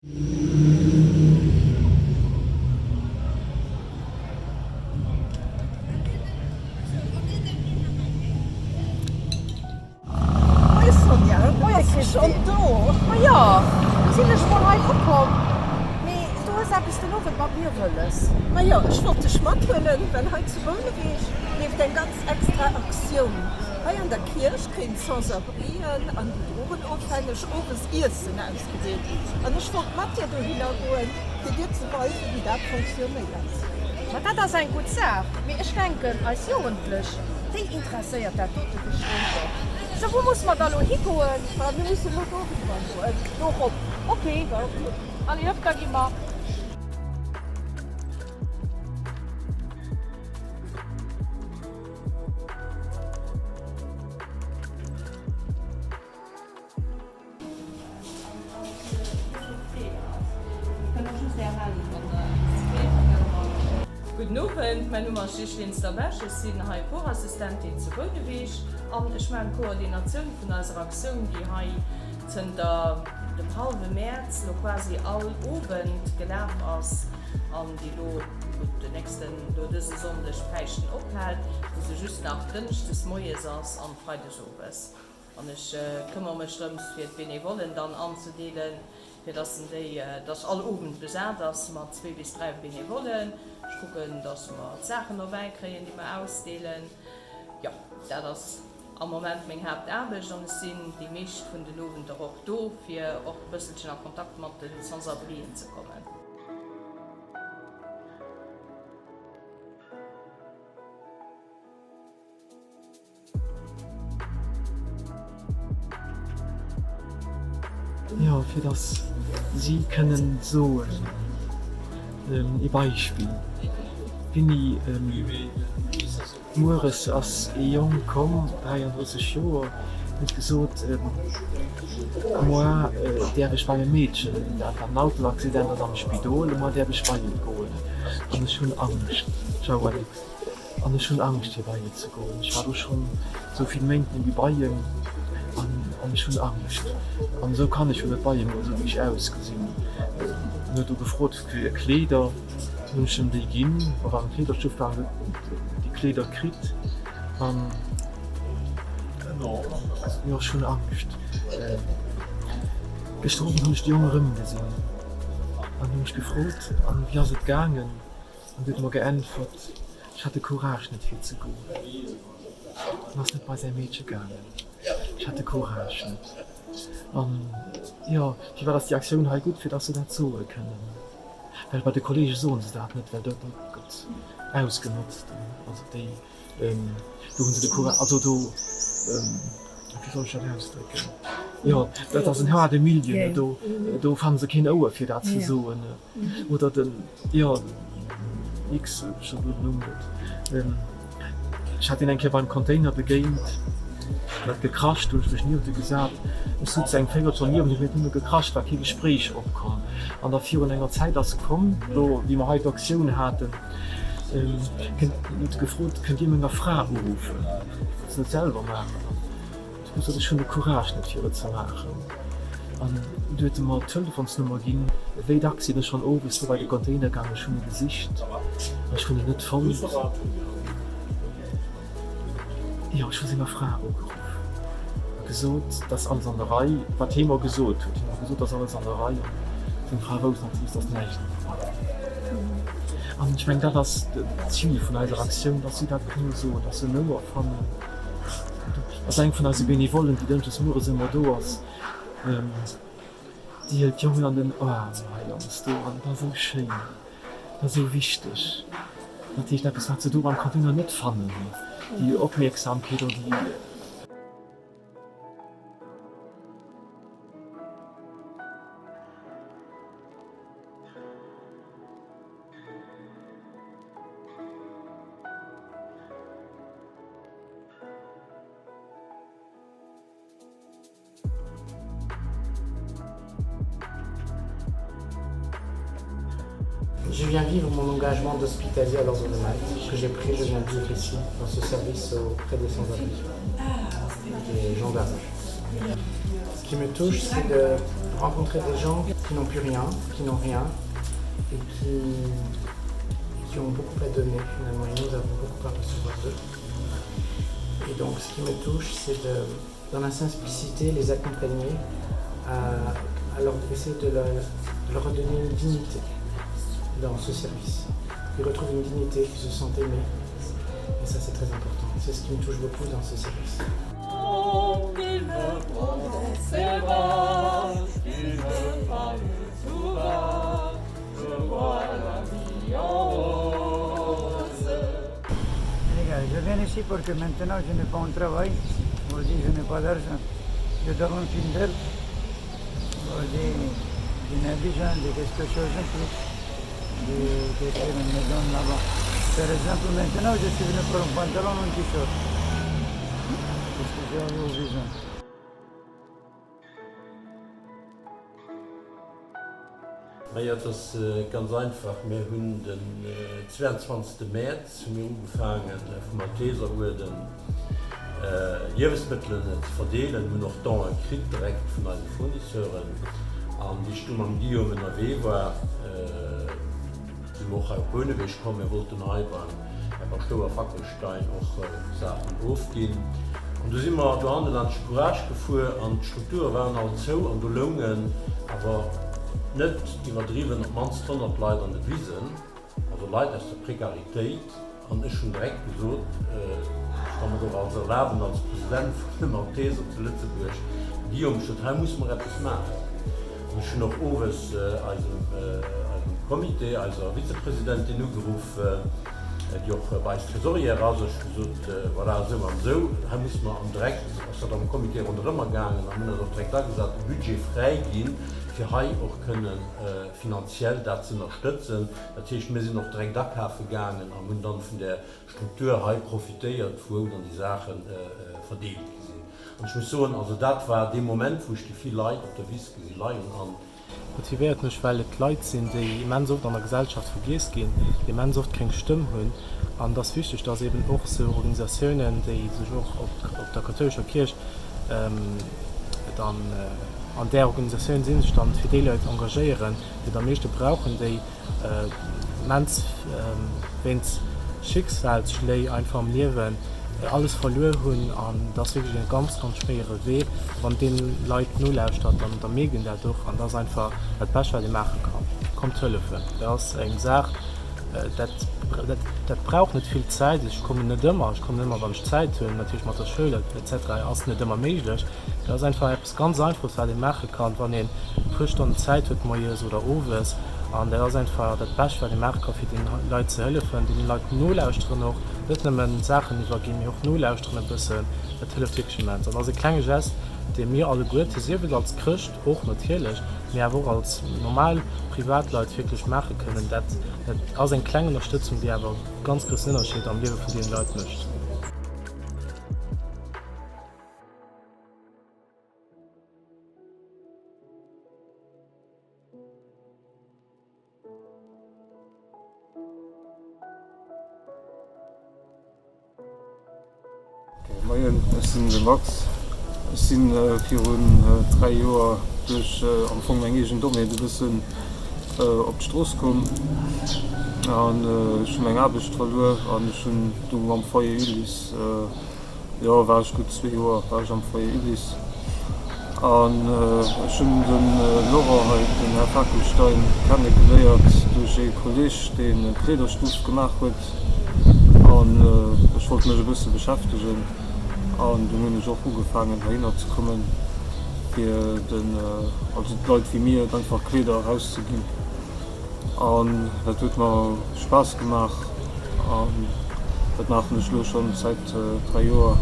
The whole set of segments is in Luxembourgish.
Moie Sonja, Moie bass du Christine. schonn do? Ma jo, lo sinn ech mol hei ukomm. Mee du hues eppes den Owend mat mir wëlles. Ma jo, ech wollt dech mathuelen, well hei zu Bouneweg leeft eng ganz extra Aktioun. Hei an der Kierch kréien d'Sans-abrien an déi Drogenofhängeg owes Iessen ausgedeelt. Gedeelt. An ech wollt mat dir dohinner goen, fir dir ze weisen, wéi dat fonctionnéiert. Ma dat ass eng gutt Saach. Mee ech denken, eis Jugendlech, déi interesséiert dat dote bestëmmt och. Sou, wou musse mer da lo higoen? Ma mir musse lo doriwwer goen, do rop. Ok, allez hëpp, da gi mer. Gudden Owend, mäin Numm ass Ghislaine Stabesch, ech sinn hei Chorassistentin zu Bouneweg an ech maachen d'Koordinatioun vun eiser Aktioun, déi hei zënter dem hallwe Mäerz lo quasi all Owend gelaf ass an déi lo, gutt, den nächsten, lo dëse Sonndeg Päischten ophält, wou se just nach dënschdes moies ass an freides owes. An ech këmmere mech drëms, fir d'Benevollen dann anzedeelen, fir dass en déi, dass all Owend besat ass mat zwee bis dräi Benevollen. Ech kucken, dass mer d'Saachen erbäi kréien, déi mer ausdeelen. Jo, dat ass am Moment meng Haaptaarbecht an ech sinn déi meescht vun den Owender och do, fir och e bësselchen a Kontakt mat de Sans-abrien ze kommen. Jo, fir datt si kënnen soen, ee Beispill, Winni, mueres ass ee Jong komm, 33 Joer, huet gesot, Moar däerf ech bei e Meedchen, dat hat en Autosaccident, ass am Spidol, moar däerf ech bei et goen an ech hunn Angscht. Ciao Alex. An ech hunn Angscht fir bei et ze goen. Ech war do schonn esou vill Méint net méi bei em an ech hunn Angscht. An esou kann ech jo net bei em goen, esou wéi ech ausgesinn. En huet do gefrot fir Kleeder, dunn hunn ech em déi ginn. Mer waren am Kleederstuff gaangen, huet déi Kleeder kritt an jo, ech hunn Angscht. Gëschter Owend hunn ech de Jong erëmgesinn an hunn mech gefrot, an wéi ass et gaangen? An huet mer geäntwert, Ech hat de Courage net fir ze goen. En ass net bei säi Meedche gaangen. Ech hat de Courage net. An jo, firwat ass déi Aktioun hei gutt? Fir datt se dat soe kënnen. Well bei de Kollege soen se dat net, well dat gëtt ausgenotzt. Also déi, do hu se de Courage, also do, wéi soll ech dat ausdrécken? Jo, dat ass en haarde Milieu, do, do fanne se keen Ouer fir dat ze soen. Oder den, jo, X, ech hunn elo den Numm net. Ech hat deen eng Kéier beim Container begéint, en huet gekrascht, hunn ech mech nieft e gesat. Ech sutz eng Véierelstonn niewent him, hien huet nëmme gekrascht, war kee Gespréich opkomm. An da virun enger Zäit ass e komm, elo wéi mer hei d'Auktioun haten, huet e gefrot, Kënnt Dir menger Fra uruffen? Ech wollt se net selwer maachen. Ech muss soen, ech hunn de Courage net fir et ze maachen. An du huet e mer d'Telefonsnummer ginn. Wéi dacks sinn ech schonn owes do bei de Container gaangen, ech hunn e gesicht an ech hunn en net fonnt. Jo, ech hu senger Fra ugeruff a gesot, dass alles an der Rei, wat hie mer gesot huet. Hien huet mer gesot, dass alles an der Rei an seng Fra wousst natierlech, dass näischt an der Rei war. An ech mengen, dat ass d'Zil vun eiser Aktioun, dass si dat kënne soen, dass se en Ouer fannen. Ass eng vun eise Benevollen, déi dënschdes mueres ëmmer do ass. Déi hëlt d'Jongen an den Aarm heiansdo an et ass esou schéin, et ass esou wichteg. Dat heescht eppes, wat se do beim Container net fannen, déi Opmierksamkeet oder déi. Je viens vivre mon engagement d'hospitalier à l'Ordre de Malte que j'ai pris, je viens vivre ici, dans ce service auprès des sans-abri, des gens d'âge. Ce qui me touche, c'est de rencontrer des gens. qui n'ont plus rien, qui n'ont rien et qui, qui ont beaucoup à donner finalement et nous avons beaucoup à recevoir d'eux. Et donc ce qui me touche, c'est de, dans la simplicité, les accompagner à, à leur essayer de leur, de leur redonner une dignité dans ce service. Ils retrouvent une dignité, qu'ils se sentent aimés. Et ça c'est très important. C'est ce qui me touche beaucoup dans ce service. Je viens ici parce que maintenant je n'ai pas un travail, aujourd'hui je n'ai pas d'argent. Je dors en Kindle, aujourd'hui je n'ai besoin de quelque chose en plus, de quelque me donne là-bas. Par exemple, maintenant je suis venu pour un pantalon un t-shirt, parce que j'ai besoin. Majo, et ass ganz einfach, Mir hunn den 22. Mäerz hu mir ugefaange vum Malteseruerden Liewesmëttelen ze verdeelen, hunn och Donen kritt direkt vun eise Fournisseuren. An wéi ech du mam Guillaume ënnerwee war, si mer och hei op Bouneweg komm. Mir wollten hei beim Här Paschtouer Fackelstein och Saachen ofginn. An du si mer dohanne laanscht d'Courage gefuer an d'Strukture waren all zou an do loungen awer net iwwerdriwwen op d'mannst 100 Leit an de Wisen, also Leit aus der Prekaritéit. An ech hunn direkt gesot, ech ka mer et och als erlaben als President vun de Malteser zu Lëtzebuerg, Guillaume, ech sot, hei musse mer eppes maachen. An ech hunn och owes eisem Comité, eiser Vizepresidentin ugeruff, déi och bei eis Trésorière ass. Ech hu gesot, voilà, esou an esou, hei musse mer, an direkt ass dat am Comité ronderëmmer gaangen a mir hunn eis och direkt agesat, de Budget fräi ginn, fir hei och kënne finanziell dat ze ënnerstëtzen. Dat heescht, mir sinn och direkt akafe gaangen an hunn dann vun där Struktur hei profitéiert, wou dann déi Saache verdeelt gi sinn. An ech muss soen, also dat war dee Moment, wou ech déi vill Leit op der Wiss gesi leien an. Motivéiert mech, well et Leit sinn, déi immens oft an der Gesellschaft vergiess ginn, déi immens oft keng Stëmm hunn. An et ass wichteg, dass eben och esou Organisatiounen, déi sech och op der kathoulescher Kierch dann an där Organisatioun sinn, sech dann fir déi Leit engagéieren, déi et am meeschte brauchen, déi Immens wéinst Schicksalsschléi einfach am Liewen alles verluer hunn an et ass wierklech e ganz ganz schwéiere Wee. A wann een Leit nolauschtert, dann da mierkt een dat och an dat ass einfach dat Bescht wat ee maache kann. Kommt hëllefen, dat ass eng Saach dat dat brauch net vill Zäit. Ech kommen net ëmmer, ech kommen ëmmer wann ech Zäit hunn, natierlech mat der Schoul etc ass net ëmmer méiglech. Dat ass einfach eppes ganz Einfaches, wat ee maache kann, wann een e puer Stonnen Zäit huet, moies oder owes. An dat ass einfach dat Bescht, wat ee maache ka fir deene Leit ze hëllefen, deene Leit nolauschteren och, net nëmmen Saachen iwwerginn, mee och nolauschteren e bëssen. Dat hëlleft wierklech immens. An ass e klenge Gest, dee mir alleguerte, sief et als Chrëscht och natierlech, mee awer och als normal Privatleit wierklech maache kënnen. Dat ass eng kleng Ënnerstëtzung, déi awer e ganz groussen Ënnerscheed am Liewe vun deene Leit mécht. Moien, ech sinn de Max. Ech si virun 3 Joer duerch am Fong meng eegen Dommheet e bëssen op d'Strooss komm an ech hu meng Aarbecht verluer an ech hunn du am Foyer Ulysse Jo, war ech gutt zwee Joer war ech am Foyer Ulysse an ech hunn de Laurent hei, den Här Fackelstein, kenne geléiert duerch ee Kolleg, deen d'Kleederstuff gemaach huet an ech wollt mech e bësse beschäftegen an dunn hunn ech och ugefaangen heihinner ze kommen, fir den, also d'Leit wéi mir, einfach Kleeder erauszeginn. An dat huet mer Spaass gemaach an dat maachen ech elo schonn säit 3 Joer.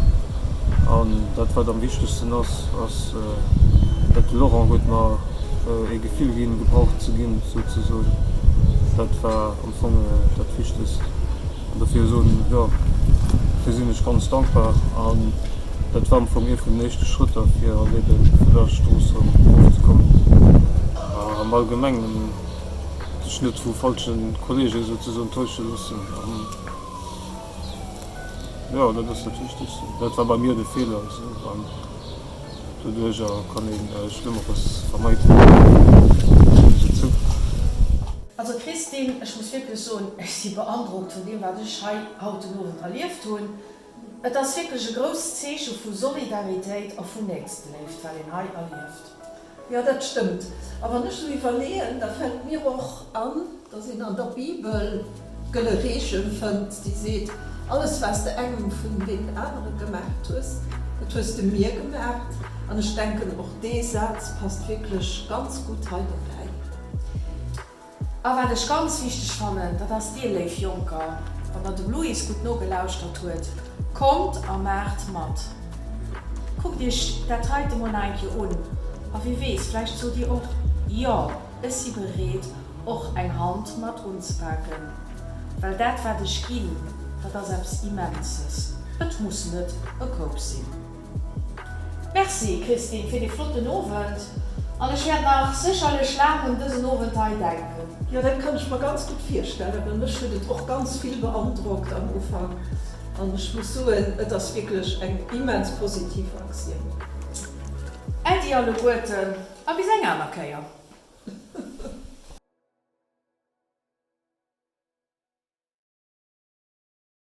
An dat wat am wichtegsten ass, ass dat de Laurent huet mer ee Gefill ginn, gebraucht ze ginn souzesoen. Dat war am Fong dat Wichtegst. An dofir soen, jo, dofir sinn ech ganz dankbar. An dat war am Fong ee vun den éischte Schrëtter fir halt ebe vun der Strooss erëm ofzekommen. Am Allgemengen sech net vu falsche Kollege souzesoen täusche loossen. An jo, dat ass dat Wichtegsten. Dat war bei mir de Feeler esou. An doduercher kann ee Schlëmmeres vermeiden. Christine, ech muss wierklech soen, ech si beandrockt vun deem, wat ech hei haut den Owend erlieft hunn. Et ass wierklech e grousst Zeeche vu Solidaritéit a vun Nächsteléift, wat een hei erlieft. Jo, dat stëmmt. A wann ech esou iwwerleeën, da fält mir och an, dass een an der Bibel d'gëlle Reegel fënnt, déi seet, Alles, wat s de engem vun deenen anere gemaacht hues, dat hues de mir gemaacht. An ech denken, och dee Saz passt wierklech ganz gutt hei dobäi. A wat ech ganz wichteg fannen, dat ass dir, léif Jonker, wann der dem Louis gutt nogelauschtert huet, kommt a maacht mat. Kuckt iech dat heite mol nach eng Kéier un a wie weess, vläicht sot dir och, Jo, ech si bereet, och eng Hand mat unzepaken, well dat wat ech ginn, dat ass eppes Immenses, et muss net e Koup sinn. Merci Christine fir dee flotten Owend an ech wäert nach sécherlech laang un dësen Owend hei denken. Jo, dat kann ech mer ganz gutt virstellen, well mech huet et och ganz vill beandrockt am Ufank an ech muss soen, et ass wierklech eng immens positiv Aktioun. Äddi alleguerten a bis eng aner Kéier.